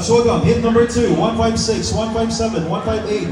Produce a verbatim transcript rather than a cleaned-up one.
Sogam, hit number two, one five six, one five seven, one five eight,